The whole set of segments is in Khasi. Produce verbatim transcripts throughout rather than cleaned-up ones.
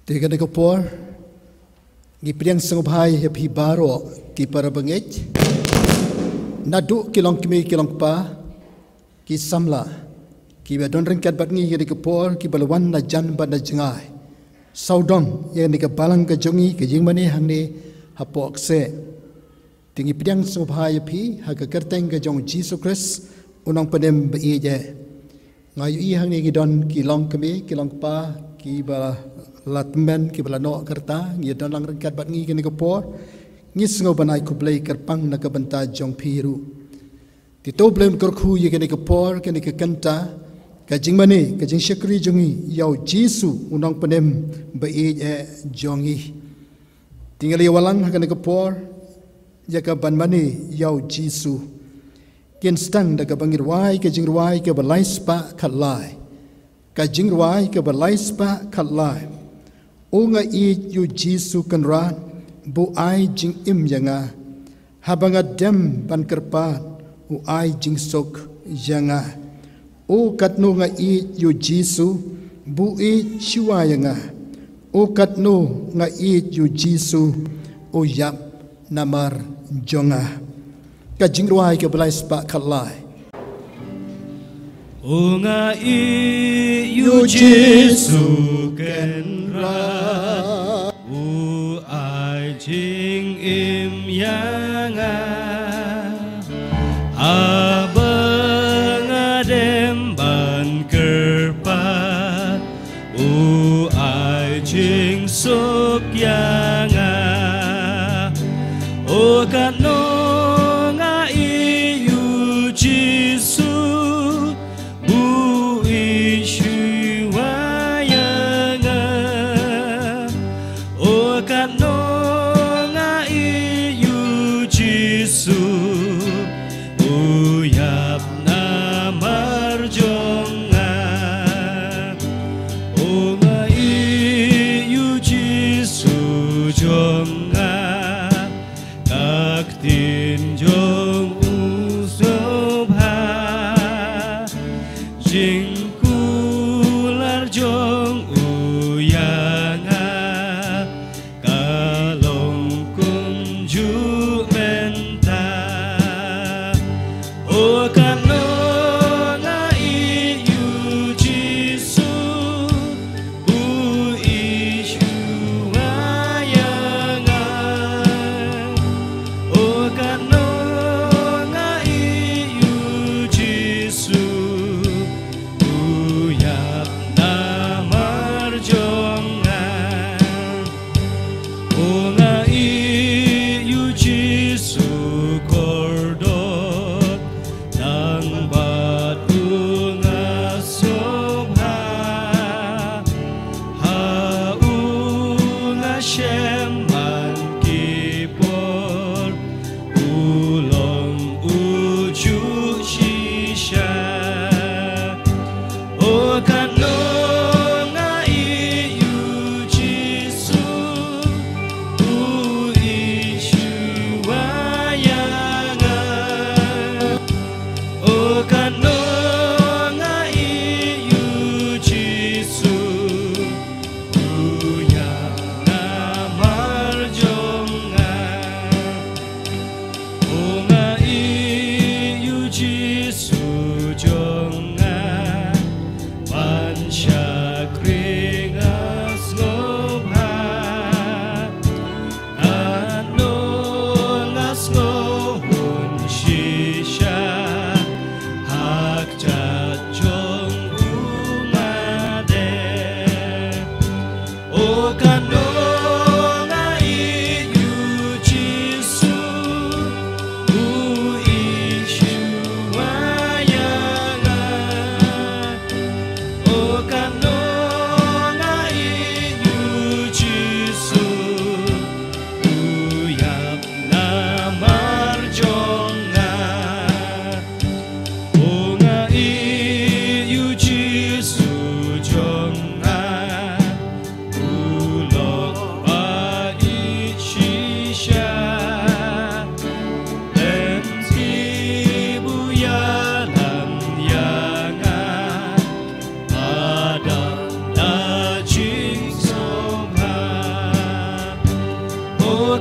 Te kane ka por ngi pdiang sngewbha ïa phi baroh ki para bangeit, naduh ki longkmie ki longkpa, ki samla kiba don ryngkat bad ngi kane ka por, kiba la wan na jan bad na jngai sawdong ïa kane ka balang ka jong ngi, ka jingmane hangne hapoh kseh. Te ngi pdiang sngewbha ïa phi ha ka kyrteng ka jong Jisu Khrist, u nongpynim ba ïeit eh. Nga ïohi hangne ngi don ki longkmie ki longkpa kiba la tymmen, kiba la noh ka rta, ngi don lang ryngkat bad ngi kane ka por. Ngi sngew ban ai khublei kyrpang na ka bynta jong phi ruh. Te to Blei un kyrkhu ïa kane ka por, kane ka kynta, ka jingmane, ka jingshakri jong ngi ïa u Jisu u nongpynim ba ïeit eh jong ngi. Te ngi la ïa wallang ha kane ka por ïa ka ban mane ïa u Jisu. Kin sdang da kaba ngi rwai ka jingrwai kaba lai spah khatlai. Ka jingrwai kaba lai spah khatlai. O nga ïeit ïa u Jisu Kynrad, ba u ai jingim ïa nga. Haba nga dem ban kyrpad, u ai jingsuk ïa nga. O katno nga ïeit ïa u Jisu, ba u ïeit shuwa ïa nga. O katno nga ïeit ïa u Jisu, u ïap namar jong nga. Ka jingrwai kaba lai spah khatlai. O nga ïeit ïa u Jisu Kynrad, u ai jingim ïa nga. Haba nga dem ban kyrpad, u ai jingsuk ïa nga. O katno nga ïeit ïa u Jisu, ba u ïeit shuwa ïa nga. O katno nga ïeit ïa u Jisu, u ïap namar jong nga. O nga ïeit ïa u Jisu jong nga, ka ktien jong u sngewbha, jingkular jong u ïa nga, ka long kumjuh mynta. O katno nga ïeit ïa u Jisu, u ïeit shuwa ïa nga.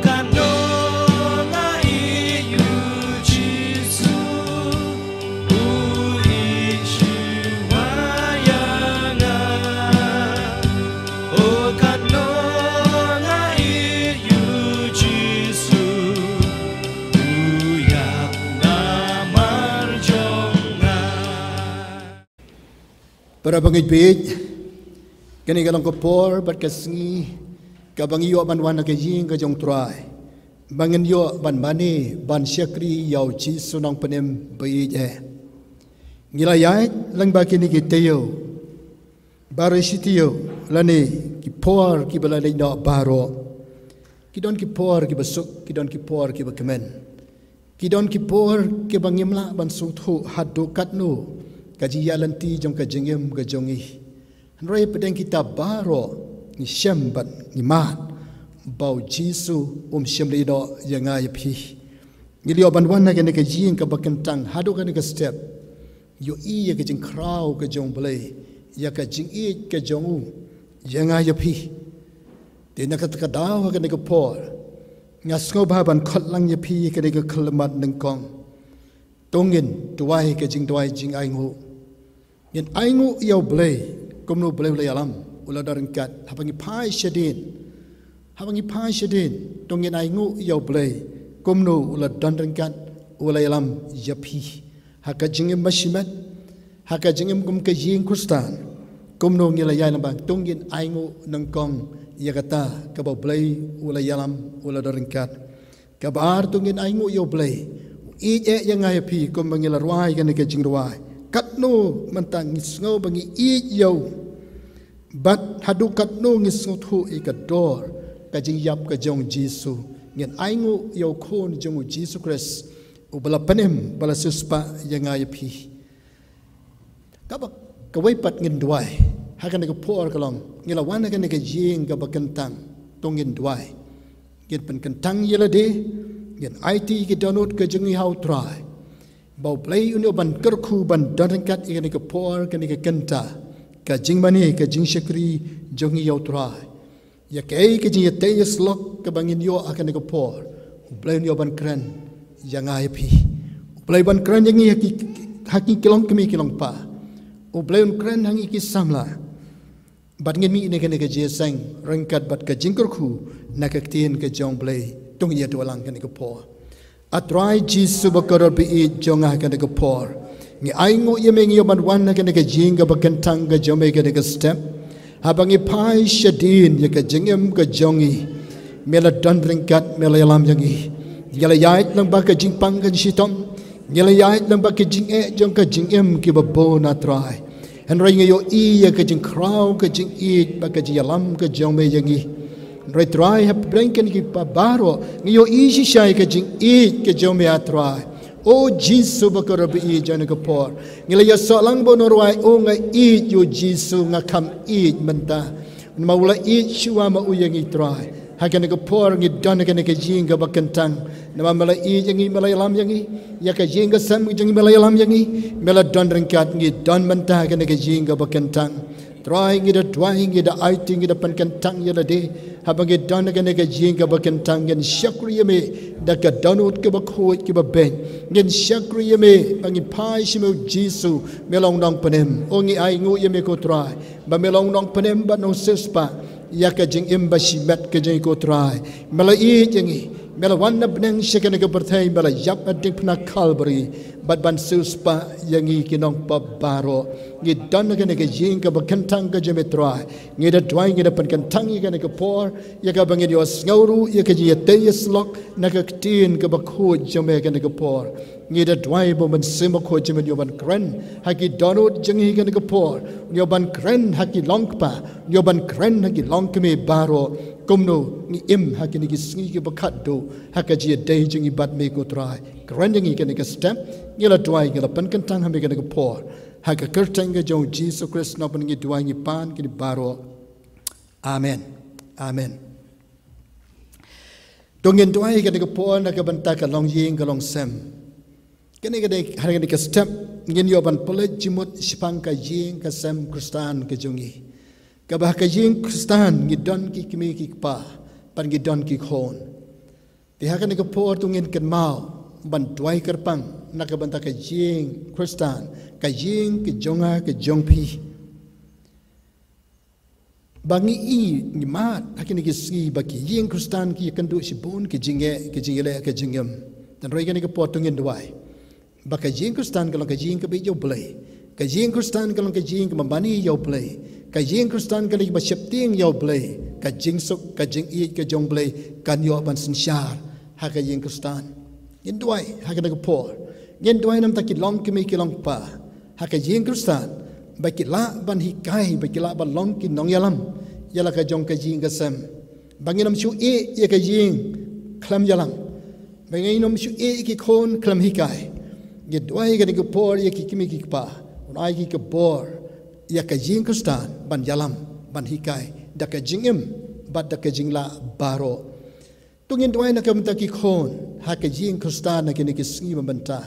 Katno nga ïeit ïa u Jisu, u ïeit shuwa ïa nga. O katno nga ïeit ïa u Jisu, u ïap namar jong nga. Para bangeit baieit, kane ka long ka por bad ka sngi kaba ngi ïoh ban wan ha ka ïing ka jong u Trai, ba ngin ïoh ban mane ban shakri ïa u Jisu Nongpynim ba ïeit eh. Ngi la ïaid lang bad kine ki taïew baroh shi taïew, lane ki por kiba la leit noh baroh. Ki don ki por kiba suk, ki don ki por kiba kmen. Ki don ki por kiba ngim lah ban sngewthuh haduh katno ka jingïaid lynti jong ka jingim ka jong ngi. Hynrei hapdeng kita baroh ngi shem bad ngi mad ba u Jisu um shym la ïehnoh ïa nga ïa phi. Ngi la ïoh ban wan ha kane ka ïing kaba kyntang haduh kane ka step. Ïohi ïa ka jingkhraw ka jong u Blei, ïa ka jingïeit ka jong u ïa nga ïa phi. Te na kata ka daw ha kane ka por nga sngewbha ban khot lang ïa phi ha kane ka khyllipmat nyngkong. To ngin duwai ka jingduwai jingainguh. Ngin ainguh ïa u Blei kumno u Blei u la ïalam, u la don ryngkat. Haba ngi phai shadien, haba ngi phai shadien, to ngin ainguh ïa u Blei kumno u la don ryngkat, u la ïalam ïa phi ha ka jingim ba shimet, ha ka jingim kum ka ïing Khristan. Kumno ngi la ïalam, ba to ngin ainguh nyngkong ïa kata kaba u Blei u la ïalam, u la don ryngkat. Kaba ar, to ngin ainguh ïa u Blei u ïeit eh ïa nga ïa phi, kumba ngi la rwai kane ka jingrwai. Katno mynta ngi sngew ba ngi ïeit ïa u, bad haduh katno ngi sngewthuh ïa ka dor ka jingïap ka jong u Jisu. Ngin ainguh ïa u Khun jong u Jisu Khrist, uba la pynim, ba la siewspah ïa nga ïa phi. Kaba kawei pat ngin duwai ha kane ka por ka long, ngi la wan ha kane ka ïing kaba kyntang, to ngin duwai. Ngin pynkyntang ïa lade, ngin aiti ki dohnud ka jong ngi ha u Trai, ba u Blei un ïoh ban kyrkhu ban don ryngkat ïa kane ka por, kane ka kynta ka jingmane, ka jingshakri jong ngi ïa u Trai. Ïa kaei ka jingïatei ïasyllok kaba ngin ïoh ha kane ka por, u Blei un ïoh ban kren ïa nga ïa phi. U Blei ban kren ïa ngi ha ki, ha ki longkmie ki longpa. U Blei un kren ha ngi ki samla. Bad ngin mih na kane ka jingïaseng ryngkat bad ka jingkyrkhu na ka ktien ka jong u Blei. To ngin ïa duwai lang kane ka por. A Trai Jisu ba kordor ba ïeit jong nga, ha kane ka por ngi ainguh ïa me, ngi ïoh ban wan ha kane ka ïing kaba kyntang ka jong me, kane ka step. Haba ngi phai shadien ïa ka jingim ka jong ngi, me la don ryngkat, me la ïalam ïa ngi. Ngi la ïaid lang bad ka jingpang ka jingshitom, ngi la ïaid lang bad ka jingeh jong ka jingim kiba bun, a Trai. Hynrei ngi ïohi ïa ka jingkhraw, ka jingïeit bad ka jingïalam ka jong me ïa ngi. Hynrei Trai, hapdeng kine kiba baroh ngi ïohi shisha ïa ka jingïeit ka jong me, a Trai. O Jisu ba kordor ba ïeit, ha kane ka por ngi la ïasoh lang bad ngi rwai, o nga ïeit ïa u Jisu, nga kham ïeit mynta. Namar u la ïeit shuwa ma u ïa ngi, Trai. Ha kane ka por ngi don ha kane ka ïing kaba kyntang. Namar me la ïeit ïa ngi, me la ïalam ïa ngi. Ïa ka ïing ka sem jong ngi me la ïalam ïa ngi. Me la don ryngkat, ngi don mynta ha kane ka ïing kaba kyntang. Trai, ngi da duwai, ngi da aiti, ngi da pynkyntang ïa lade. Haba ngi don ha kane ka ïing kaba kyntang, ngin shakri ïa me da ka dohnud kaba khuid kaba beit. Ngin shakri ïa me ba ngin phai sha me, u Jisu, me long nongpynim. O ngi ainguh ïa me ko Trai, ba me long nongpynim bad nongsiewspah ïa ka jingim ba shimet ka jong ngi ko Trai. Me la ïeit ïa ngi, me la wan na bneng sha kane ka pyrthei, me la ïap ha diengphna Kalbari bad ban siewspah ïa ngi ki nongpop baroh. Ngi don ha kane ka ïing kaba kyntang ka jong me, Trai. Ngi da duwai, ngi da pynkyntang ïa kane ka por, ïa kaba ngin ïohsngew ruh ïa ka jingïatei ïasyllok na ka ktien kaba khuid jong me ha kane ka por. Ngi da duwai ba u Mynsiem Bakhuid jong me un ïoh ban kren ha ki dohnud jong ngi ha kane ka por, un ïoh ban kren ha ki long kpa, un ïoh ban kren ha ki long kmie baroh. Kumno ngi im ha kine ki sngi kiba khatduh ha ka jingïadei jong ngi bad me ko Trai. Kren ïa ngi ha kane ka step, ngi la duwai, ngi la pynkyntang ha me ha kane ka por. Ha ka kyrteng ka jong u Jisu Khrist, na bynta ngi duwai, ngi pan kine baroh. Amen. Amen. To ngin duwai ha kane ka por na ka bynta ka longïing ka longsem. Kane ka dei, ha kane ka step ngin ïoh ban pynleit jingmut shaphang ka ïing ka sem Khristan ka jong ngi. Kaba ha ka ïing Khristan ngi don ki kmie ki kpa, bad ngi don ki khun. Te ha kane ka por to ngin kynmaw ban duwai kyrpang na ka bynta ka jingkhristan, ka jing ka jong nga ka jong phi. Ba ngi i ngi mad ha kine ki sngi ba ki jingkhristan ki ïakynduh shibun ki jingeh, ki jingeh, ki jingim. Te hynrei kane ka por to ngin duwai ba ka jingkhristan ka long ka jing kaba ïeit ïa U Blei. Ka jingkhristan ka long ka jing kaba mane ïa U Blei. Ka jingkhristan ka long kaba sheptieng ïa U Blei. Ka jingsuk, ka jingïeit ka jong U Blei kan ïoh ban synshar ha ka jingkhristan. Ngin duwai ha kane ka por. Ngin duwai namar ki longkmie ki longkpa ha ka jingkhristan, ba ki lah ban hikai, ba ki lah ban long ki nongïalam ïa la ka jong ka jing ka sem. Ba ngin ym shu ïeh ïa ka jing khlem ïalam. Ba ngin ym shu ïeh ïa ki khun khlem hikai. Ngin duwai ha kane ka por ïa ki kmie ki kpa, un ai ki ka bor ïa ka jingkhristan ban ïalam, ban hikai da ka jingim bad da ka jinglah baroh. To ngin duwai na ka bynta ki khun ha ka jingkhristan na kine ki sngi ba mynta.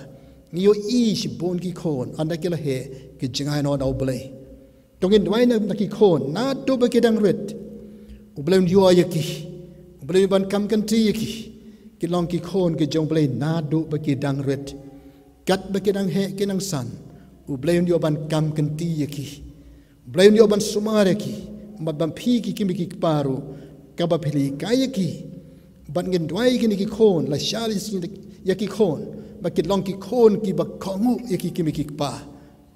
Ngi ïohi shibun ki khun ynda ki la heh ki jingai noh na U Blei. To ngin duwai na ka bynta ki khun naduh ba ki dang rit, U Blei un ïoh ïa ki. U Blei un ïoh ban kam kynti ïa ki. Ki long ki khun ki jong U Blei naduh ba ki dang rit. Katba ki dang heh ki dang san, U Blei un ïoh ban kam kynti ïa ki. U Blei un ïoh ban sumar ïa ki. Bad ban phi ki kmie ki kpa ruh, kaba phi la hikai ïa ki. Bad ngin duwai ïa kine ki khun, lashai ïa ki khun, ba kin long ki khun kiba kohnguh ïa ki kmie ki kpa.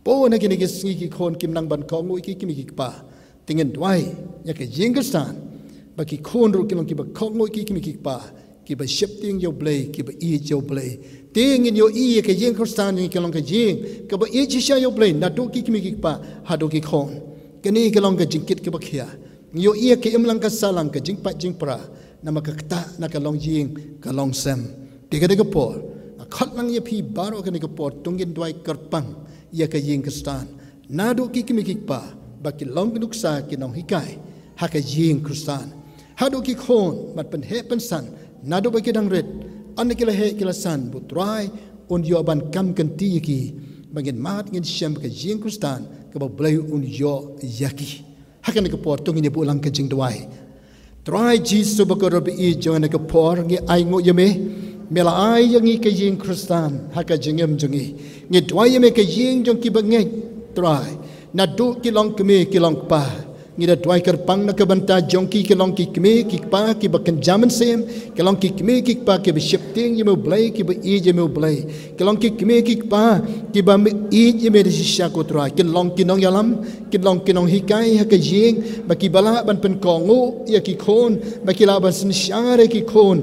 Bun ha kine ki sngi ki khun kim nang ban kohnguh ïa ki kmie ki kpa. Te ngin duwai ïa ka jingkhristan ba ki khun ruh kin long kiba kohnguh ïa ki kmie ki kpa, kiba sheptieng ïa U Blei, kiba ïeit ïa U Blei. Te ngin ïohi ïa ka jingkhristan jong ngi ka long ka jing kaba ïeit shisha ïa U Blei naduh ki kmie ki kpa haduh ki khun. Kane ka long ka jingkit kaba khia. Ngi ïohi ïa ka imlang ka sahlang, ka jingpait jingpra, namar ka ktah na ka longïing ka longsem. Te kane ka por nga khot lang ïa phi baroh kane ka por, to ngin duwai kyrpang ïa ka jingkhristan. Naduh ki kmie ki kpa ba ki long ki nuksa ki nonghikai ha ka jingkhristan, haduh ki khun ban pynheh pynsan naduh ba ki dang rit, ynda ki la heh ki la san, ba U Trai un ïoh ban kam kynti ïa ki, ba ngin mad ngin shem ka jingkhristan kaba U Blei un ïoh ïa ki. Ha kane ka por to ngin ïa buh lang ka jingduwai. Trai Jisu ba kordor ba ïeit, jong kane ka por ngi ainguh ïa me. Me la ai ïa ngi ka jingkhristan ha ka jingim jong ngi. Ngi duwai ïa me ka jing jong kiba ngeit, Trai, naduh ki longkmie ki longkpa. Ngi da duwai kyrpang na ka bynta jong ki, ki long ki kmie ki kpa kiba kynja mynsiem, ki long ki kmie ki kpa kiba sheptieng ïa me U Blei, kiba ïeit ïa me U Blei. Ki long ki kmie ki kpa kiba ïeit ïa me da shisha ko Trai. Kin long ki nongïalam, kin long ki nonghikai ha ka jing, ba kiba lah ban pynkohnguh ïa ki khun, ba ki lah ban synshar ïa ki khun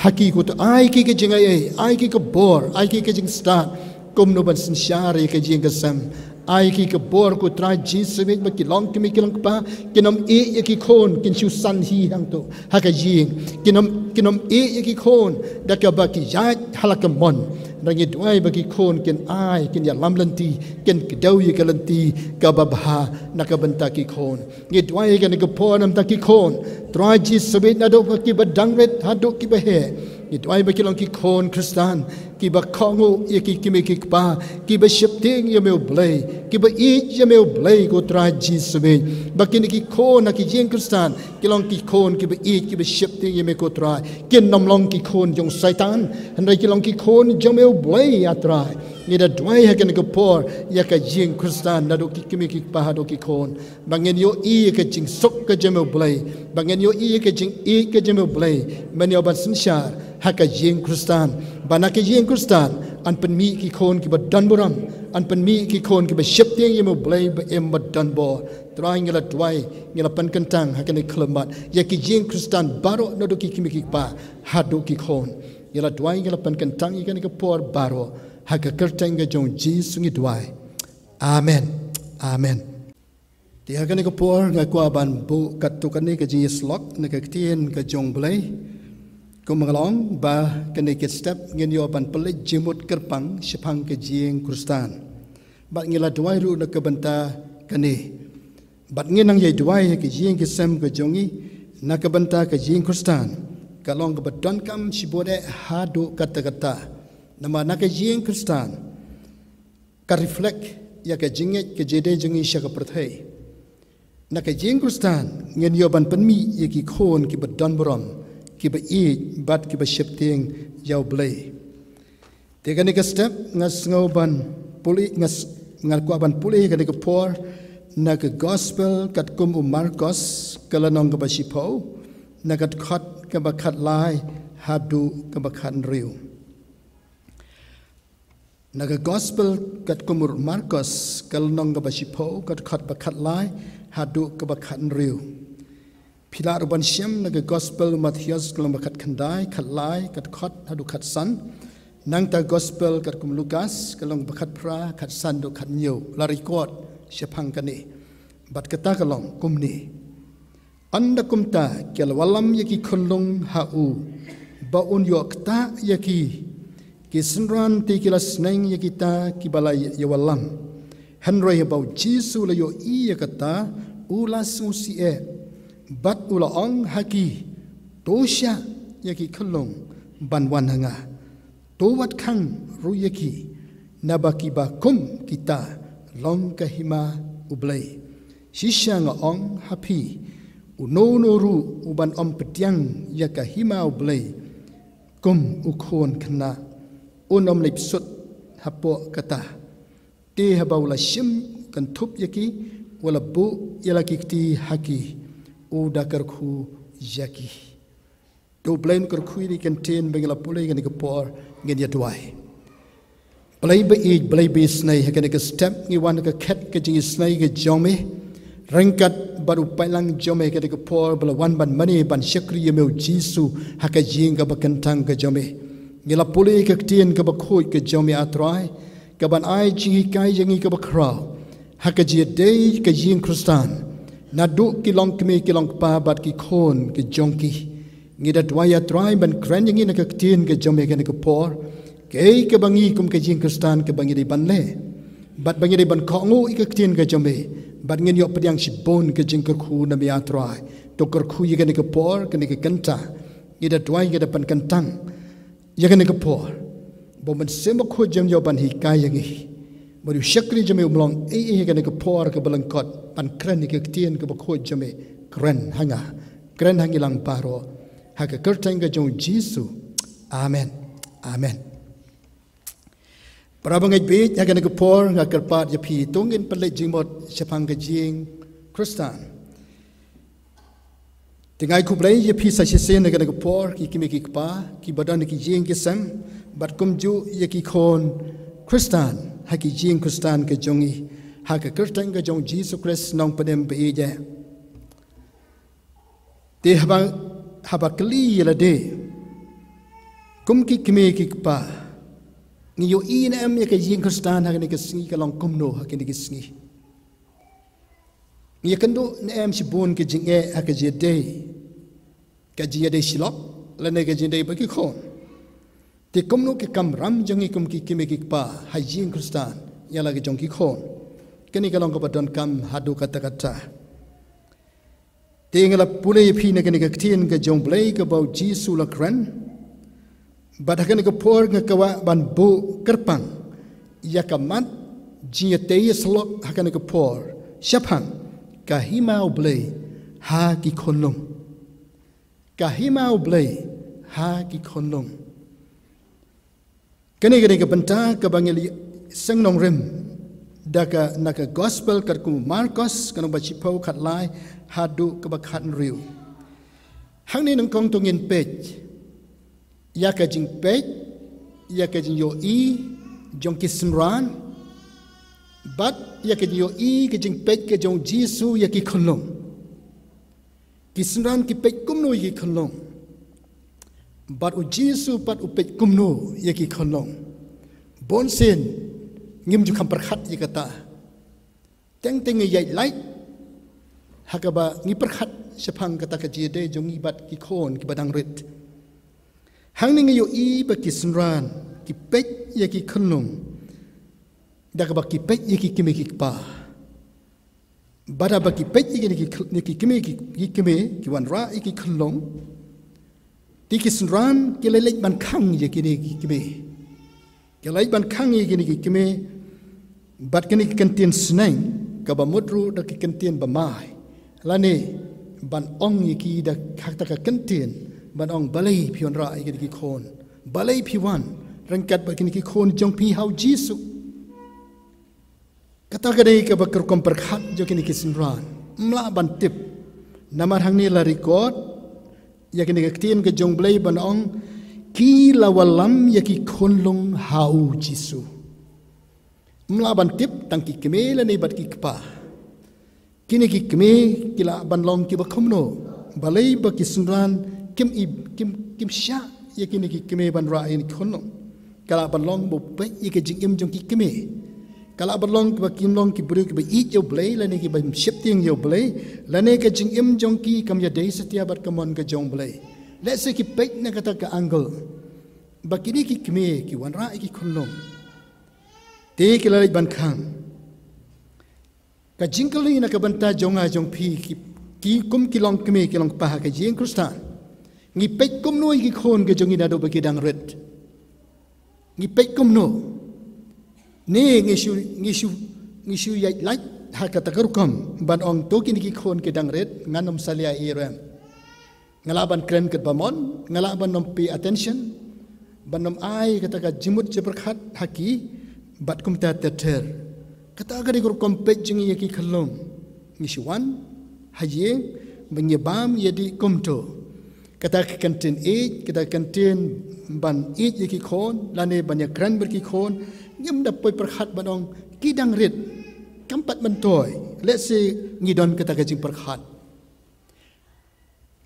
ha ki ko Trai. Ai ki ka jingaiei, ai ki ka bor, ai ki ka jingstad kumno ban synshar ïa ka jing ka sem. Ai ki ka bor ko Trai Jisu, ba ki longkmie ki longkpa kin ym ïeh ïa ki khun kin shu san hi hangto ha ka jing. Kin ym, kin ym ïeh ïa ki khun da kaba ki ïaid ha la ka mon. Ngi duwai ba ki khun kin ai, kin ïalam lynti, kin kdew ïa ka lynti kaba bha na ka bynta ki khun. Ngi duwai ha kane ka por namar ki khun, Trai Jisu, naduh kiba dang rit haduh kiba heh. Ngi duwai ba ki long ki khun khristan kiba kohnguh ïa ki kmie ki kpa, kiba sheptieng ïa me U Blei, kiba ïeit ïa me U Blei ko Trai Jisu. Ba kine ki khun ha ki jingkhristan ki long ki khun kiba ïeit, kiba sheptieng ïa me ko Trai. Kin ym long ki khun jong Soitan, hynrei ki long ki khun jong me U Blei, ah Trai. Ngi da duwai ha kane ka por ïa ka jingkhristan naduh ki kmie ki kpa haduh ki khun, ba ngin ïohi ïa ka jingsuk ka jong me U Blei, ba ngin ïohi ïa ka jingïeit ka jong me U Blei. Men ïoh ban synshar ha ka jingkhristan, ba na ka jingkhristan yn pynmih ki khun kiba don burom, yn pynmih ki khun kiba sheptieng ïa me U Blei ba im ba don bor. Trai, ngi la duwai, ngi la pynkyntang ha kane ka khyllipmat ïa ki jingkhristan baroh naduh ki kmie ki kpa haduh ki khun. Ngi la duwai, ngi la pynkyntang ïa kane ka por baroh ha ka kyrteng ka jong U Jisu ngi duwai. Amen. Amen. Te ha kane ka por nga kwah ban buh katto katne ka jingïasyllok na ka ktien ka jong U Blei. Kumba nga la ong, ba kane ka step ngin ïoh ban pynleit jingmut kyrpang shaphang ka jingkhristan. Bad ngi la duwai ruh na ka bynta kane. Bad ngin nang ïai duwai ha ka jing ka sem ka jong ngi na ka bynta ka jingkhristan. Ka long kaba donkam shibun eh haduh katta katta. Namar na ka jingkhristan ka reflect ïa ka jingngeit ka jingïadei jong ngi sha ka pyrthei. Na ka jingkhristan ngin ïoh ban pynmih ïa ki khun kiba don burom, kiba ïeit bad kiba sheptieng ïa U Blei. Te kane ka step nga sngew ban pule, nga s-, nga kwah ban pule kane ka por na ka gospel katkum u Markos, ka lynnong kaba shiphew, na ka dkhot kaba khatlai haduh kaba khathynriew. Na ka gospel katkum u Markos, ka lynnong kaba shiphew, ka dkhot ba khatlai haduh kaba khathynriew. Phi lah ruh ban shem na ka gospel u Mathaios, ka lynnong ba khatkhyndai, khatlai, ka dkhot haduh khatsan. Nangta gospel katkum u Lukas, ka lynnong ba khatphra, khatsan haduh khathynñiew. La record shaphang kane. Bad kata ka long kumne. Ynda kumta ki la wallam ïa ki khunlung ha u, ba un ïoh ktah ïa ki. Ki synran te ki la sneng ïa kita kiba la ïa-, ïawallam. Hynrei haba u Jisu u la ïohi ïa kata, u la sngewsih eh. Bad u la ong ha ki, to shah ïa ki khunlung ban wan ha nga. To wat khang ruh ïa ki, naba kiba kum kita long ka hima U Blei. Shisha nga ong ha phi, uno uno ruh uban ym pdiang ïa ka hima U Blei kum u khun khynnah, un ym leit sut hapoh kata. Te haba u la shim kynthup ïa ki, u la buh ïa la ki kti ha ki, u da kyrkhu ïa ki. To Blei un kyrkhu ïa kane ka ktien ba ngi la pule kane ka por, ngin ïa duwai. Blei ba ïeit, Blei ba isynei, ha kane ka step ngi wan ha ka khet ka jingisynei ka jong me. Ryngkat bad u paidlang jong me ha kane ka por ba la wan ban mane ban shakri ïa me u Jisu ha ka ïing kaba kyntang ka jong me. Ngi la pule ka ktien kaba khuid ka jong me, A Trai, kaban ai jinghikai ïa ngi kaba khraw ha ka jingïadei ka ïing Khristan, naduh ki longkmie ki longkpa bad ki khun ki jong ki. Ngi da duwai, A Trai, ban kren ïa ngi na ka ktien ka jong me ha kane ka por. Kaei kaba ngi kum ka ïing Khristan kaba ngi dei ban leh, bad ba ngi dei ban kohnguh ïa ka ktien ka jong me, bad ngin ïoh pdiang shibun ka jingkyrkhu na me, A Trai. To kyrkhu ïa kane ka por, kane ka kynta. Ngi da duwai, ngi da pynkyntang ïa kane ka por, ba u Mynsiem Bakhuid jong me un ïoh ban hikai ïa ngi. Bad u shakri jong me um long ei ei ha kane ka por kaba lyngkot, ban kren ïa ka ktien kaba khuid jong me. Kren ha nga, kren ha ngi lang baroh, ha ka kyrteng ka jong u Jisu. Amen. Amen. Para bangeit bieit, ha kane ka por nga kyrpad ïa phi, to ngin pynleit jingmut shaphang ka ïing Khristan. Te nga ai khublei ïa phi sa shisien ha kane ka por, ki kmie ki kpa, kiba don ha ki ïing ki sem, bad kumjuh ïa ki khun Khristan ha ki ïing Khristan ka jong ngi, ha ka kyrteng ka jong u Jisu Khrist, Nongpynim ba ïeit. Te haba, haba kylli ïa lade, kum ki kmie ki kpa, ngi ïohi ne em ïa ka ïing Khristan ha kine ki sngi ka long kumno ha kine ki sngi? Ngi ïakynduh ne em shibun ki jingeh ha ka jingïadei, ka jingïadei shilok lane ka jingïadei bad ki khun? Te kumno ki kamram jong ngi kum ki kmie ki kpa ha ïing Khristan ïa la ka jong ki khun? Kane ka long kaba donkam haduh katta katta. Te nga la pule ïa phi na kane ka ktien ka jong u Blei kaba u Jisu u la kren. Bad ha kane ka por nga kwah ban buh kyrpang ïa ka mat jingïatei ïasyllok ha kane ka por shaphang ka hima u Blei ha ki khunlung. Ka hima u Blei ha ki khunlung. Kane, kane ka bynta kaba ngi la seng nongrim da ka, na ka gospel katkum u Markos, ka lynnong ba shiphew, khatlai haduh kaba khathynriew. Hangne nyngkong to ngin peit ïa ka jingpeit, ïa ka jingïohi jong ki synran, bad ïa ka jingïohi, ka jingpeit ka jong u Jisu ïa ki khunlung. Ki synran ki peit kumno ïa ki khunlung, bad u Jisu pat u peit kumno ïa ki khunlung? Bunsien ngim ju kham pyrkhat ïa kata. Teng teng ngi ïaid lait ha kaba ngi pyrkhat shaphang kata ka jingïadei jong ngi bad ki khun kiba dang rit. Hangne ngi ïohi ba ki synran ki peit ïa ki khunlung da kaba ki peit ïa ki kmie ki kpa. Bad haba ki peit ïa kine ki khl-, ïa ki kmie, ki, ki kmie ki wanrah ïa ki khunlung, te ki synran ki la leit ban khang ïa kine ki kmie. Ki la leit ban khang ïa kine ki kmie bad kine ki kyntien sneng, kaba mut ruh da ki kyntien ba mai, lane ban ong ïa ki da kata ka kyntien Ban ong balei phi wanrah ïa kine ki khun, balei phi wan ryngkat bad kine ki khun jong phi ha u Jisu. Kata ka dei kaba ka rukom pyrkhat jong kine ki synran. Ym lah ban tip. Namar hangne la record ïa kine ka ktien ka jong Blei ban ong, ki la wallam ïa ki khunlung ha u Jisu. Ym lah ban tip tang ki kmie lane bad ki kpa. Kine ki kmie ki lah ban long kiba kumno, balei ba ki synran kim i, kim, kim shah ïa kine ki kmie ban rah ïa ki khunlung. Ka lah ban long ba u peit ïa ka jingim jong ki kmie. Ka lah ban long ba kim long ki briew kiba ïeit ïa u Blei lane kiba sheptieng ïa u Blei, lane ka jingim jong ki kam ïadei satia bad ka mon ka jong u Blei. Lehse ki peit na kata ka angle ba kine ki kmie ki wanrah ïa ki khunlung, te ki la leit ban khang. Ka jingkylli na ka bynta jong nga jong phi, ki, ki kum ki long kmie ki long kpa ha ka ïing Khristan, ngi peit kumno ïa ki khun ka jong ngi naduh ba ki dang rit? Ngi peit kumno? Ne ngi shu, ngi shu, ngi shu ïaid lait ha kata ka rukom ban ong, to kine ki khun ki dang rit, ngan ym salia ei ruh em. Nga lah ban kren katba mon, nga lah ban ym pay attention, ban ym ai kata ka jingmut jingpyrkhat ha ki, bad kumta ter ter. Kata ka dei ka rukom peit jong ngi ïa ki khunlung. Ngi shu wan ha ïing, ba ngi bam ïa dih kumto. Kata ka kyntien ïeit, kata ka kyntien ban ïeit ïa ki khun, lane ban ïakren bad ki khun, ngim da poi pyrkhat ban ong, ki dang rit, kam pat myntoi, lehse ngi don kata ka jingpyrkhat.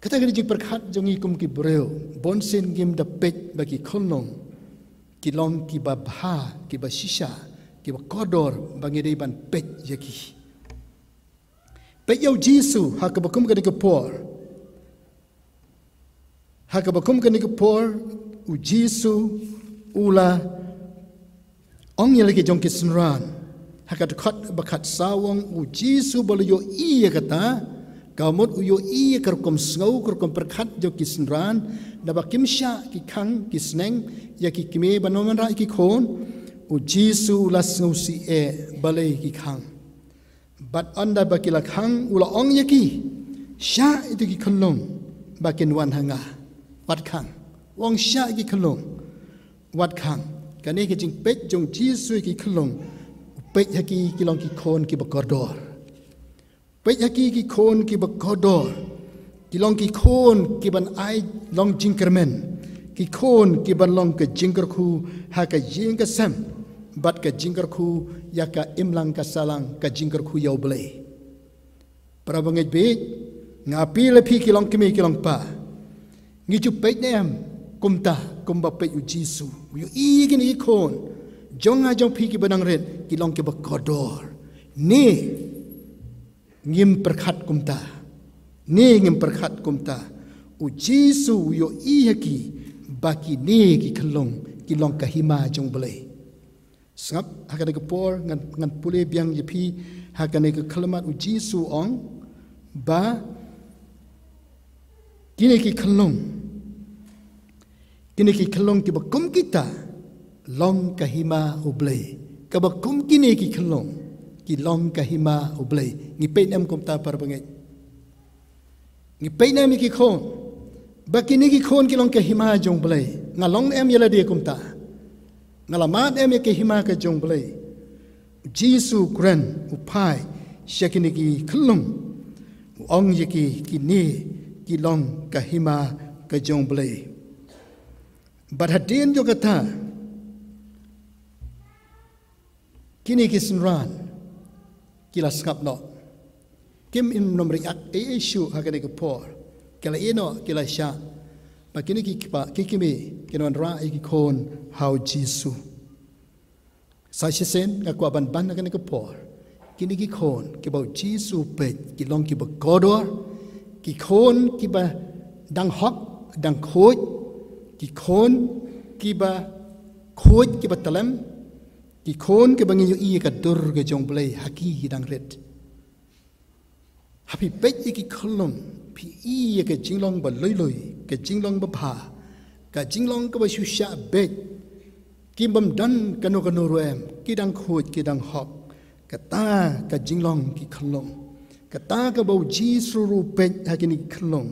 Kata ka dei jingpyrkhat jong ngi kum ki briew, bunsien ngim da peit ba ki khunlung ki long kiba bha, kiba shisha, kiba kordor, ba ngi dei ban peit ïa ki. Peit ïa u Jisu ha kaba kum kane ka por. Ha kaba kum kane ka por, u Jisu u la ong ïa la ki jong ki synran. Ha ka dkhot ba khatsaw u ong, u Jisu ba la ïohi ïa kata, ka mut u ïohi ïa ka rukom sngew, ka rukom pyrkhat jong ki synran, naba kim shah ki khang ki sneng ïa ki kmie ban ym wanrah ïa ki khun. U Jisu u la sngewsih eh balei ki khang. Bad ynda ba ki la khang, u la ong ïa ki, shah ïa ki khunlung ba kin wan ha nga. Wat khang. U ong shah ïa ki khunlung, wat khang. Kane ka jingpeit jong u Jisu ïa ki khunlung, u peit ha ki, ki long ki khun kiba kordor. Peit ha ki, ki khun kiba kordor. Ki long ki khun kiban ai long jingkyrmen, ki khun kiban long ka jingkyrkhu ha ka ïing ka sem, bad ka jingkyrkhu ïa ka imlang ka sahlang, ka jingkyrkhu ïa u Blei. Para bangeit baieit, nga appeal ïa phi ki long kmie ki long kpa, ngi ju peit ne em kumta kumba peit u Jisu? U ïohi ïa kine ki khun jong nga jong phi kiba dang rit, ki long kiba kordor, ne ngim pyrkhat kumta? Ne ngim pyrkhat kumta? U Jisu u ïohi ha ki ba kine ki khunlung ki long ka hima jong u Blei. Sngap, ha kane ka por ngan, ngan pule biang ïa phi ha kane ka khyllipmat. U Jisu u ong ba kine ki khunlung, kine ki khunlung kiba kum kita long ka hima u Blei. Kaba kum kine ki khunlung ki long ka hima u Blei. Ngi peit ne em kumta para bangeit? Ngi peit ne em ïa ki khun ba kine ki khun ki long ka hima jong u Blei? Nga long ne em ïa lade kumta? Nga la mad ne em ïa ka hima ka jong u Blei? U Jisu u kren, u phai sha kine ki khunlung, u ong ïa ki, kine ki long ka hima ka jong u Blei. Bad hadien jong kata, kine ki synran ki la sngap noh. Kim nym riak ei ei shuh ha kane ka por. Ki la ïeh noh, ki la shah ba kine ki kpa, ki kmie kin wanrah ïa ki khun ha u Jisu. Sa shisien nga kwah ban ban ha kane ka por, kine ki khun kiba u Jisu u peit ki long kiba kordor, ki khun kiba dang hok dang khuid, ki khun kiba khuid kiba tyllem, ki khun kiba ngin ïohi ïa ka dur ka jong u Blei ha ki ki dang rit. Ha phi peit ïa ki khunlung, phi i ïa ka jinglong ba lui lui, ka jinglong ba bha, ka jinglong kaba shu shah beit. Kim bym don kano kano ruh em, ki dang khuid ki dang hok. Kata ka jinglong ki khunlung. Kata kaba u Jisu ruh u peit ha kine ki khunlung.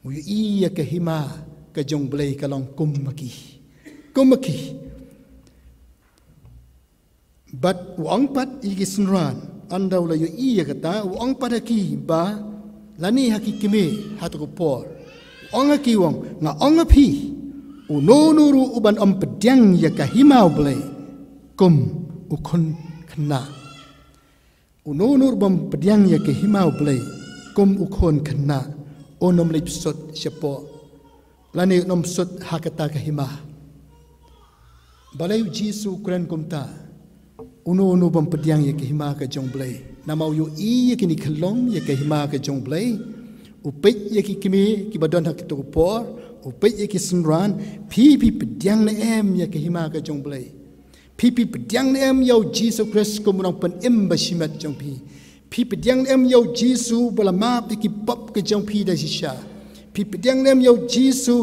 U ïohi ïa ka hima ka jong U Blei ka long kum ma ki. Kum ma ki. Bad u ong pat ïa ki synran, ynda u la ïohi ïa kata, u ong pat ha ki ba, lane ha ki kmie, ha kato ka por. U ong ha ki u ong, nga ong ha phi, uno uno ruh uban ym pdiang ïa ka hima U Blei, kum u khun khynnah. Uno uno ruh uban pdiang ïa ka hima U Blei, kum u khun khynnah, un ym leit sut shapoh, lane un ym sut ha kata ka hima. Balei U Jisu u kren kumta? Uno uno uban pdiang ïa ka hima ka jong U Blei. Namar u ïohi ïa kine ki khyllung ïa ka hima ka jong U Blei. U peit ïa ki kmie kiba don ha kato ka por. U peit ïa ki synran. Phi, phi pdiang ne em ïa ka hima ka jong U Blei? Phi, phi pdiang ne em ïa U Jisu Khrist kum u nongpynim ba shimet jong phi? Phi pdiang ne em ïa U Jisu ba la map ïa ki pop ka jong phi da shisha? Phi pdiang ne em ïa U Jisu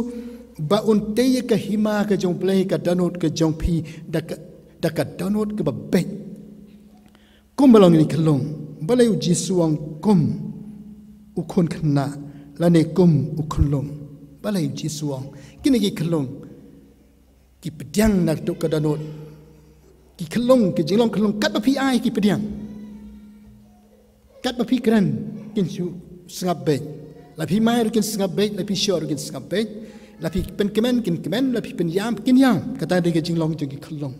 ba un tei ïa ka hima ka jong U Blei, ka dohnud ka jong phi, da ka, da ka dohnud kaba beit? Kum ba long ïa kine ki khyllung, balei U Jisu u ong kum u khun khynnah, lane kum u khyllung? Balei U Jisu u ong kine ki khyllung ki pdiang na kato ka dohnud? Ki khyllung, ki jinglong khyllung, katba phi ai ki pdiang. Katba phi kren kin shu sngap beit. La phi mai ruh kin sngap beit, la phi shoh ruh kin sngap beit. La phi pynkmen kin kmen, la phi pynïap kin ïap. Kata dei ka jinglong jong ki khyllung.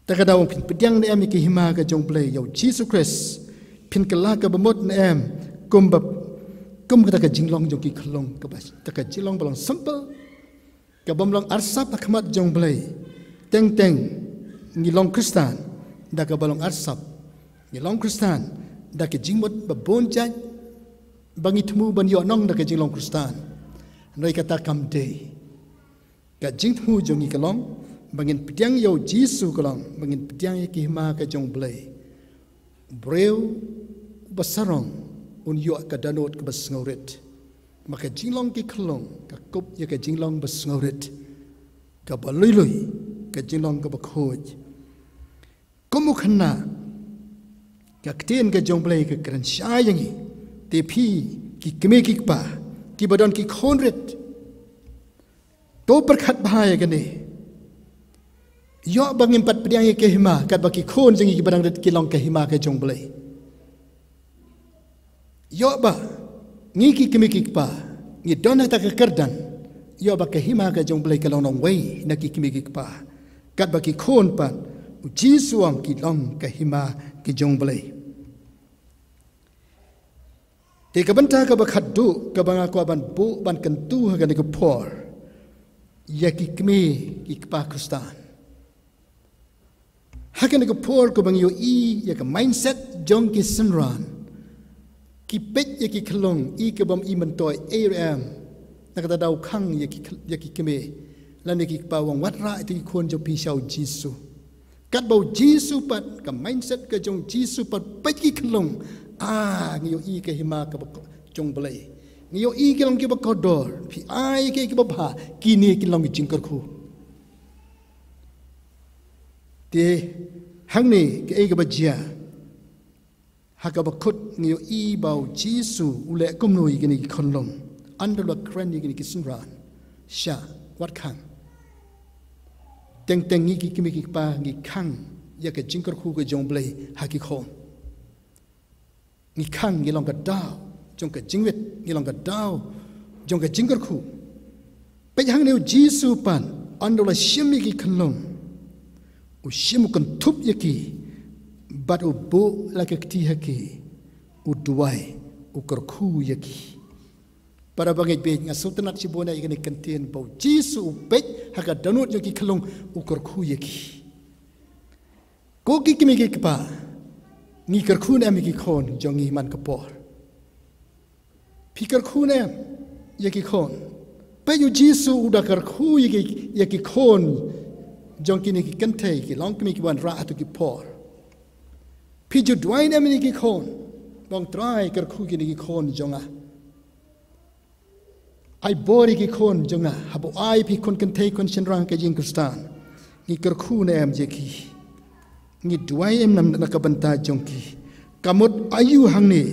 Te ka daw phin pdiang ne em ïa ka hima ka jong U Blei, ïa U Jisu Khrist, phin kylla kaba mut ne em? Kum ba, kum kata ka jinglong jong ki khyllung, kaba, kata ka jinglong ba long simple, ka bym long arsap ha khmat jong U Blei. Teng teng ngi long Khristan da kaba long arsap. Ngi long Khristan da ka jingmut ba bun jait, ba ngi thmu ban ïoh nong da ka jinglong Khristan. Hynrei kata kam dei. Ka jingthmu jong ngi ka long ba ngin pdiang ïa U Jisu, ka long ba ngin pdiang ïa ka hima ka jong U Blei. Briew ba sarong un ïoh ka dohnud kaba sngewrit. Ma ka jinglong ki khyllung ka kup ïa ka jinglong ba sngewrit, kaba lui lui, ka jinglong kaba khuid. Kum u khynnah, ka ktien ka jong U Blei ka kren shai ïa ngi. Te phi ki kmie ki kpa kiba don ki khun rit, to pyrkhat bha ïa kane. Ïoh ba ngim pat pdiang ïa ka hima, katba ki khun jong ngi kiba dang rit ki long ka hima ka jong U Blei. Ïoh ba ngi ki kmie ki kpa ngi don ha kata ka kyrdan, ïoh ba ka hima ka jong U Blei ka long nongwei na ki kmie ki kpa. Katba ki khun pat, U Jisu u ong ki long ka hima ka jong U Blei. Te ka bynta kaba khatduh kaba nga kwah ban buh ban kyntu ha kane ka por, ïa ki kmie ki kpa Khristan. Ha kane ka por kaba ngi ïohi ïa ka mindset jong ki synran, ki peit ïa ki khyllung i ka bym i myntoi ei ruh em. Na kata daw khang ïa ki khy-, ïa ki kmie lane ki kpa, u ong wat rah ïa ki khun jong phi sha U Jisu. Katba U Jisu pat, ka mindset ka jong U Jisu pat peit ki khyllung, ah, ngi ïohi ka hima kaba ko-, jong U Blei. Ngi ïohi ki long kiba kordor, phi ai ki kiba bha, kine ki long ki jingkyrkhu. Te hangne kaei kaba jia? Ha kaba kut ngi ïohi ba U Jisu u leh kumno ïa kine ki khyllung, ynda u la kren ïa kine ki synran, sha, wat khang. Teng teng ngi ki kmie ki kpa ngi khang ïa ka jingkyrkhu ka jong U Blei ha ki khun. Ngi khang, ngi long ka daw jong ka jingwit, ngi long ka daw jong ka jingkyrkhu. Peit hangne U Jisu pat, ynda u la shim ïa ki khyllung, u shim, u kynthup ïa ki, bad u buh la ka kti ha ki, u duwai, u kyrkhu ïa ki. Para bangeit bad nga sngewtynnat shibun ïa kane ka kyntien ba U Jisu u peit ha ka dohnud jong ki khyllung, u kyrkhu ïa ki. Ko ki kmie ki kpa, ngi kyrkhu ne em ïa ki khun jong ngi man ka por? Phi kyrkhu ne em ïa ki khun? Peit U Jisu u da kyrkhu ïa ki, ïa ki khun jong kine ki kynthei, ki longkmie kiba wanrah ha kito ki por. Phi ju duwai ne em ïa ki khun, ba ong Trai kyrkhu kine ki khun jong nga? Ai bor ïa ki khun jong nga, haba u ai phi khun kynthei khun shynrang ha ka jingkhristan. Ngi kyrkhu ne em ïa ki? Ngi duwai em ne em na ka bynta jong ki? Ka mut aïu hangne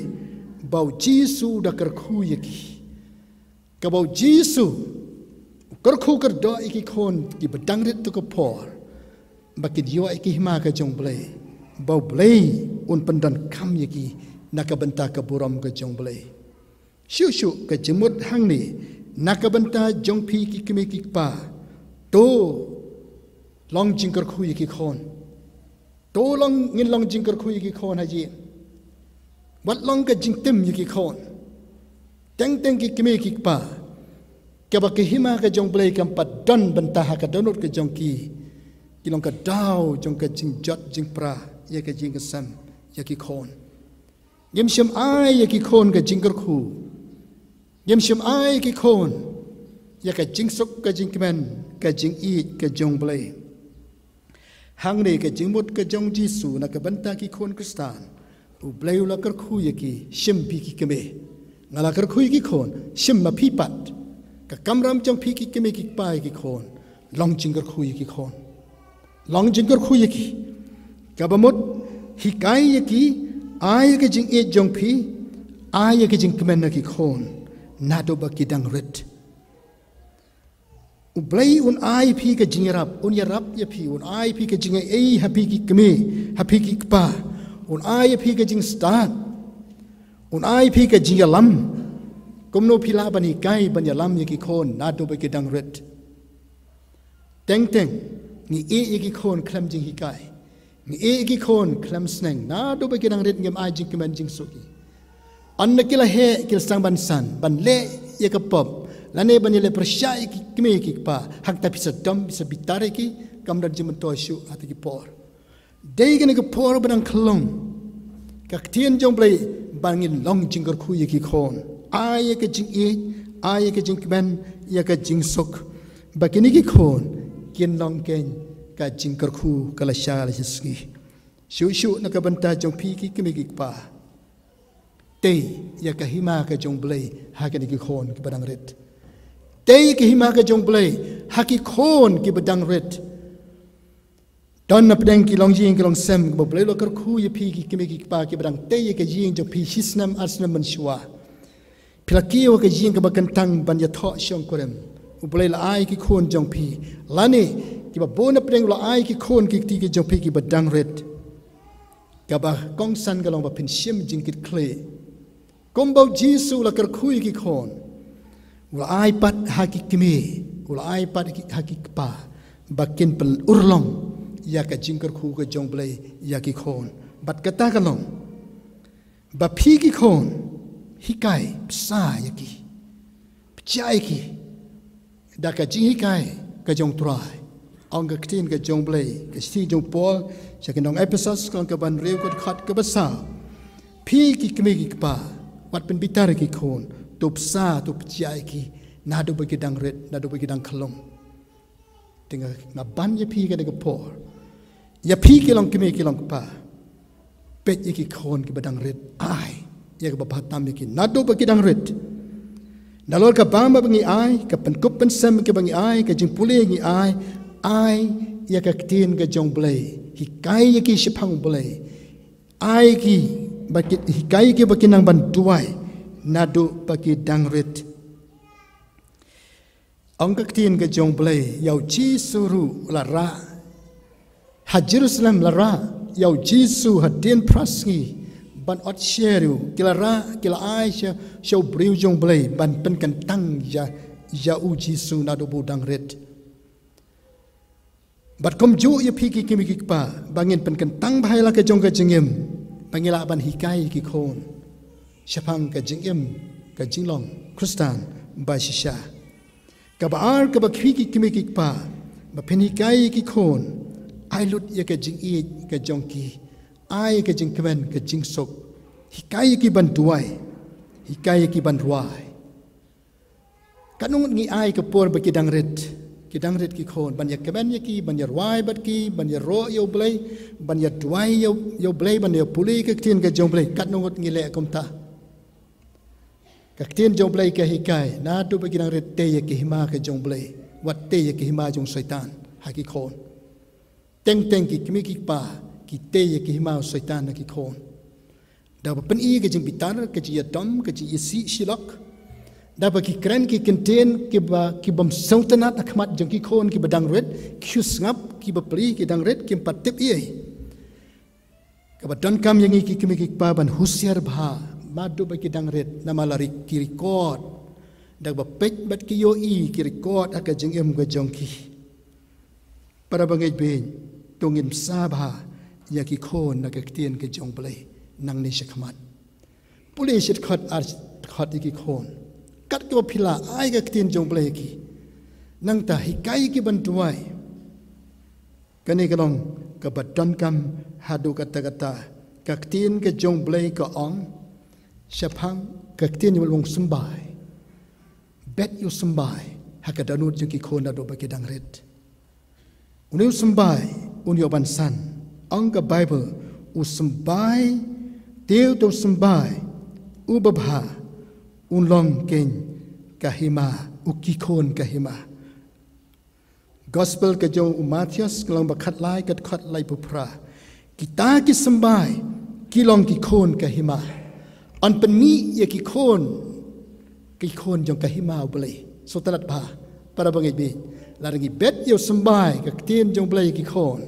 ba U Jisu u da kyrkhu ïa ki? Kaba u Jisu u kyrkhu kyrdoh ïa ki khun kiba dang rit tu ka por ba kin ïoh ïa ka hima ka jong U Blei, ba U Blei un pyndonkam ïa ki na ka bynta ka burom ka jong U Blei. Shuh shuh ka jingmut hangne na ka bynta jong phi ki kmie ki kpa, to long jingkyrkhu ïa ki khun. To long, ngin long jingkyrkhu ïa ki khun ha ïing. Wat long ka jingtim ïa ki khun. Teng teng ki kmie ki kpa, kaba ka hima ka jong U Blei kam pat don bynta ha ka dohnud ka jong ki, ki long ka daw jong ka jingjot jingpra ïa ka ïing ka sem, ïa ki khun. Ngim shym ai ïa ki khun ka jingkyrkhu. Ngim shym ai ïa ki khun ïa ka jingsuk, ka jingkmen, ka jingïeit ka jong U Blei. Hangne ka jingmut ka jong U Jisu na ka bynta ki khun Khristan. U Blei u la kyrkhu ïa ki, shim phi ki kmie. Nga la kyrkhu ïa ki khun, shim ma phi pat. Ka kamram jong phi ki kmie ki kpa ïa ki khun, long jingkyrkhu ïa ki khun. Long jingkyrkhu ïa ki. Kaba mut, hikai ïa ki, ai ïa ka jingïeit jong phi, ai ïa ka jingkmen ha ki khun naduh ba ki dang rit. U Blei un ai ïa phi ka jingïarap, un ïarap ïa phi, un ai ïa phi ka jingaiei ha phi ki kmie, ha phi ki kpa, un ai ïa phi ka jingstad, un ai ïa phi ka jingïalam. Kumno phi lah ban hikai ban ïalam ïa ki khun naduh ba ki dang rit. Teng teng ngi ïeh ïa ki khun khlem jinghikai. Ngi ïeh ïa ki khun khlem sneng. Naduh ba ki dang rit ngim ai jingkmen jingsuk ïa ki. Ynda ki la heh ki la sdang ban san, ban leh ïa ka pop, lane ban ïaleh pyrshah ïa ki kmie ki kpa, hangta phi sa dom, phi sa bitar ïa ki, kam don jingmyntoi shuh ha kata ki por. Dei kane ka por ba dang khlong, ka ktien jong U Blei ba ngin long jingkyrkhu ïa ki khun. Ai ïa ka jingïeit, ai ïa ka jingkmen, ïa ka jingsuk, ba kine ki khun kin long keiñ ka jingkyrkhu ka lashai lashisngi. Shuh shuh na ka bynta jong phi ki kmie ki kpa, tei ïa ka hima ka jong U Blei ha kine ki khun kiba dang rit. Tei ïa ka hima ka jong U Blei ha ki khun kiba dang rit. Don na pdeng ki longïing ki longsem ba U Blei u la kyrkhu ïa phi ki kmie ki kpa kiba dang tei ïa ka ïing jong phi shisnem arsnem mynshuwa. Phi la kiew ha ka ïing kaba kyntang ban ïathoh shongkurim. U Blei la ai ki khun jong phi, lane kiba bun na pdeng u la ai ki khun ki kti ki jong phi kiba dang rit. Kaba kongsan ka long ba phin shim jingkitkhlieh. Kumba u Jisu u la kyrkhu ïa ki khun, u la ai pat ha ki kmie, u la ai pat ha ki, ha ki kpa, ba kin pynurlong ïa ka jingkyrkhu ka jong U Blei ïa ki khun. Bad kata ka long ba phi ki khun, hikai, bsa ïa ki, pyrshah ïa ki da ka jinghikai ka jong U Trai. Ong ka ktien ka jong U Blei, ka shithi jong u Paul sha ki nong Ephesos, ka lynnong kaba hynriew, ka dkhot kaba saw: Phi ki kmie ki kpa, wat pynbitar ïa ki khun, to bsa, to pyrshah ïa ki naduh ba ki dang rit, naduh ba ki dang khlung. Te nga, nga ban ïa phi kane ka por, ïa phi ki longkmie ki longkpa, peit ïa ki khun kiba dang rit, ai ïa kaba bha tam ïa ki naduh ba ki dang rit. Nalor ka bam ba ngi ai, ka pynkup pynsem kaba ngi ai, ka jingpule ngi ai, ai ïa ka ktien ka jong U Blei, hikai ïa ki shaphang U Blei, ai ki ba ki, hikai ïa ki ba kin nang ban duwai naduh ba ki dang rit. Ong ka ktien ka jong U Blei, ïa u Jisu ruh la rah ha Jerusalem, la rah ïa u Jisu hadien phra sngi ban ot sha u, ki la rah, ki la ai sha, sha u briew jong U Blei ban pynkyntang ïa, ïa u Jisu naduh ba u dang rit. Bad kumjuh ïa phi ki kmie ki kpa, ba ngin pynkyntang bha ïa la ka jong ka jingim, ba ngin lah ban hikai ïa ki khun shaphang ka jingim, ka jinglong Khristan ba shisha. Kaba ar, kaba phi ki kmie ki kpa, ba phin hikai ïa ki khun, ai lut ïa ka jingïeit ka jong ki, ai ka jingkmen, ka jingsuk, hikai ïa ki ban duwai, hikai ïa ki ban rwai. Katno ngut ngi ai ka por ba ki dang rit, ki dang rit ki khun, ban ïakmen ïa ki, ban ïarwai bad ki, ban ïaroh ïa U Blei, ban ïaduwai ïa, ïa U Blei, ban ïapule ka ktien ka jong U Blei, katno ngut ngi leh kumta? Ka ktien jong U Blei ka hikai, naduh ba ki dang rit, tei ïa ka hima ka jong U Blei, wat tei ïa ka hima jong Soitan ha ki khun. Teng teng ki kmie ki kpa ki tei ïa ka hima u Soitan ha ki khun. Da ba pyni ka jingbitar, ka jingïadom, ka jingisih shilok. Da ba ki kren ki kyntien kiba, ki bym sngewtynnat ha khmat jong ki khun kiba dang rit, ki sngap kiba pli ki dang rit, kim pat tip ei. Kaba donkam ïa ngi ki kmie ki kpa ban husiar bha, naduh ba ki dang rit, namar la ri-, ki record. Da ba peit bad ki ïohi ki record ha ka jingim ka jong ki. Para bangeit beiñ, to ngin bsa bha ïa ki khun na ka ktien ka jong Blei nangne shakhmat. Pule shi dkhot ar dkhot ïa ki khun. Kat kaba phi la ai ka ktien jong Blei ïa ki, nangta hikai ïa ki ban duwai. Kane ka long kaba donkam haduh katta katta. Ka ktien ka jong Blei ka ong, shaphang ka ktien ïa u long symbai. Bet ïa u symbai ha ka dohnud jong ki khun naduh ba ki dang rit. Une u symbai un ïoh ban san, ong ka Baibl, u symbai, te uto u symbai uba bha un long keiñ ka hima, u ki khun ka hima. Gospel ka jong u Mathaios ka lynnong ba khatlai, ka dkhot laiphew phra. Kita ki symbai ki long ki khun ka hima. Yn pynmih ïa ki khun, ki khun jong ka hima U Blei. Sngewtynnat bha, para bangeit beiñ. Lada ngi bet ïa u symbai ka ktien jong Blei ïa ki khun,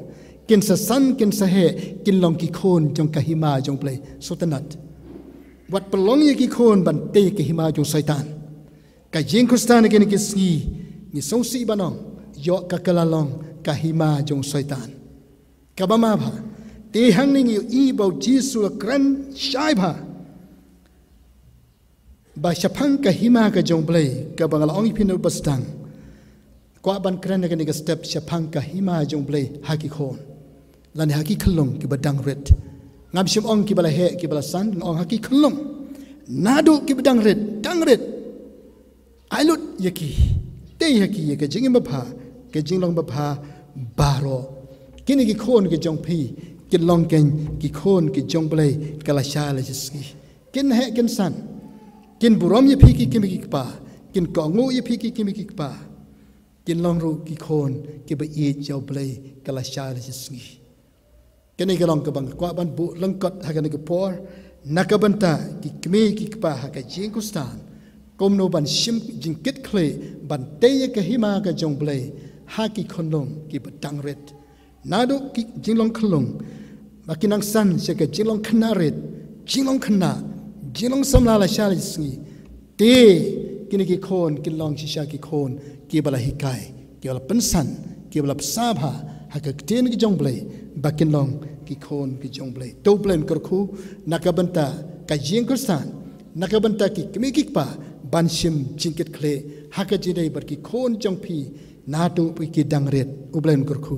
kin sa san, kin sa heh, kin long ki khun jong ka hima jong Blei. Sngewtynnat. Wat pynlong ïa ki khun ban tei ka hima jong Soitan. Ka jingkhristan kine ki sngi, ngi sngewsih ban ong, ïoh ka ka la long ka hima jong Soitan. Kaba ma bha, te hangne ngi ïohi ba U Jisu u la kren shai bha. Ba shaphang ka hima ka jong Blei, kaba nga la ong ïa phi naduh ba sdang. Kwah ban kren ha kane ka step shaphang ka hima jong Blei ha ki khun. Lane ha ki khyllung kiba dang rit. Ngam shym ong kiba la heh, kiba la san, nga ong ha ki khyllung. Naduh kiba dang rit, dang rit. Ai lut ïa ki. Tei ha ki ïa ka jingim babha, ka jinglong babha baroh. Kine ki khun ki jong phi, kin long keiñ ki khun ki jong Blei ka lashai lashisngi. Kin heh kin san. Kin burom ïa phi ki kmie ki kpa. Kin kohnguh ïa phi ki kmie ki kpa. Kin long ruh ki khun kiba ïeit ïa U Blei ka lashai lashisngi. Kane ka long kaba nga kwah ban buh lyngkot ha kane ka por, na ka bynta ki kmie ki kpa ha ka jingkhristan. Kumno ban shim jingkitkhlieh, ban tei ïa ka hima ka jong Blei ha ki khyllung kiba dang rit. Naduh ki jinglong khyllung, ba ki nang san sha ka jinglong khynnah rit, jinglong khynnah, jinglong samla lashai lashisngi. Te kine ki khun kin long shisha ki khun kiba la hikai, kiba la pynsan, kiba la bsa bha ha ka ktien ka jong Blei, ba kin long ki khun ki jong Blei. To U Blei un kyrkhu na ka bynta ka jingkhristan, na ka bynta ki kmie ki kpa, ban shim jingkitkhlieh ha ka jingdei bad ki khun jong phi, naduh ba ki dang rit. U Blei un kyrkhu.